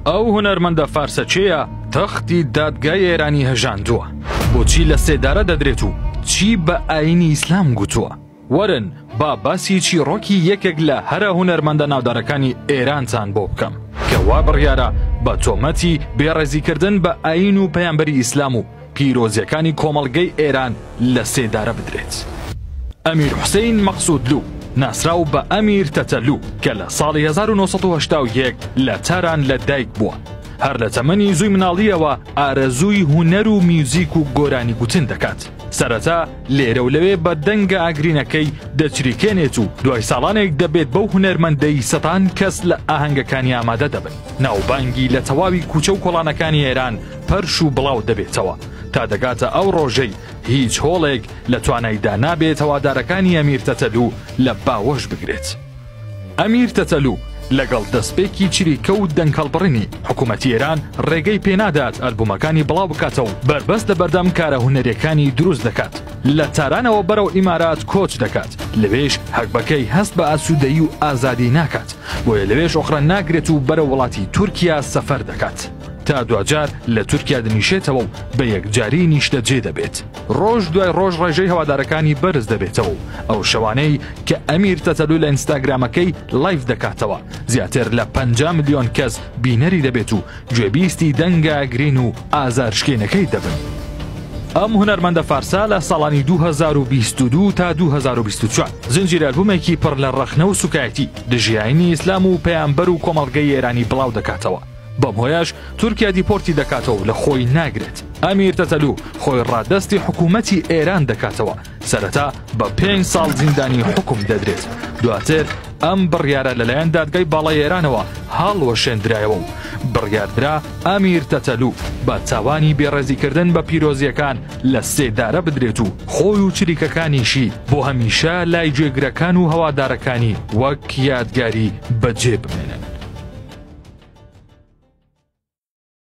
ئەو هونەرمەندە فارسە کێیە تەختی دادگای ئێرانی هەژاندووە؟ بۆچی لە سێدارە دەدرێت و چی بە ئایینی ئیسلام گوتووە؟ وەرن با باسی چیڕۆکی یەکێک لە هەرە هونەرمەندە ناودارەکانی ئێرانتان بۆ بکەم کە وا بڕیارە بە تۆمەتی بێڕێزیکردن بە ئایین و پەیامبەری ئیسلام و پیرۆزیەکانی کۆمەڵگەی ئێران لە سێدارە بدرێت. ئەمیر حوسەین مەقسوودلوو ناسراو بە ئەمیر تەتەلوو کە لە ساڵی 1981 لە تاران لە دایک بووە، هەر لە تەمەنی زووی مناڵییەوە ئارەزووی هونەر و میوزیک و گۆرانی گوتن دەکات. سەرەتا لێرە و لەوێ بە دەنگە ئاگرینەکەی دەچریکێنێت و دوای ساڵانێک دەبێت بەو هونەرمەندەی سەتان کەس لە ئاهەنگەکانی ئامادە دەبن. ناوبانگی لە تەواوی کوچە و کۆڵانەکانی ئێران پەرش و بڵاو دەبێتەوە تا دەگاتە ئەو ڕۆژەی هیچ هۆڵێک لە توانایدا نابێت هەوادارەکانی ئەمیر تەتەلوو لە باوەش بگرێت. ئەمیر تەتەلوو لەگەڵ دەستپێکی چریکە و دەنگهەڵبڕینی، حکوومەتی ئێران ڕێگەی پێنادات ئەلبوومەکانی بڵاو بکاتەوە و بەربەست لەبەردەم کارە هونەرییەکانی دروست دەکات. لە تارانەوە بەرەو ئیمارات کۆچ دەکات، لەوێش هەگبەکەی هەست بە ئاسوودەیی و ئازادی ناکات، بۆیە لەوێش ئۆقرە ناگرێت و بەرەو وڵاتی تورکیا سەفەر دەکات. تا دواجار لە تورکیا دنیشێتەوە و بە یەکجاری نیشتەجێ دەبێت. ڕۆژ دوای ڕۆژ ڕێژەی هەوادارەکانی بەرز دەبێتەوە و ئەو شەوانەی کە ئەمیر تەتەلو لە ئینستاگرامەکەی live دەکاتەوە زیاتر لە 50 ملیۆن کەس بینەری دەبێت و گوێبیستی دەنگە ئاگرین و ئازارشکێنەکەی دەبن. ئەم هونەرمەندە فارسە لە ساڵانی 2022 تا 2024 زنجیرە ئەلبومێکی پڕ لە ڕەخنە و سوکایەتی دژی ئاینی ئیسلام و پەیامبەر و کۆمەڵگەی ئێرانی بڵاو دەکاتەوە. بەم هۆیەش تورکیا دیپۆرتی دەکاتەوە و لە خۆی ناگرێت. ئەمیر تەتەلو خۆی ڕادەستی حکوومەتی ئێران دەکاتەوە، سەرەتا بە پێنج ساڵ زیندانی حوکم دەدرێت، دواتر ئەم بڕیارە لەلایەن دادگای باڵای ئێرانەوە هەڵوەشێندرایەوە و بڕیاردرا ئەمیر تەتەلو بە تاوانی بێڕێزیکردن بە پیرۆزییەکان لە سێدارە بدرێت و خۆی و چریکەکانیشی بۆ هەمیشە لای گوێگرەکان و هەوادارەکانی وەک یادگاری بەجێ بمێنن.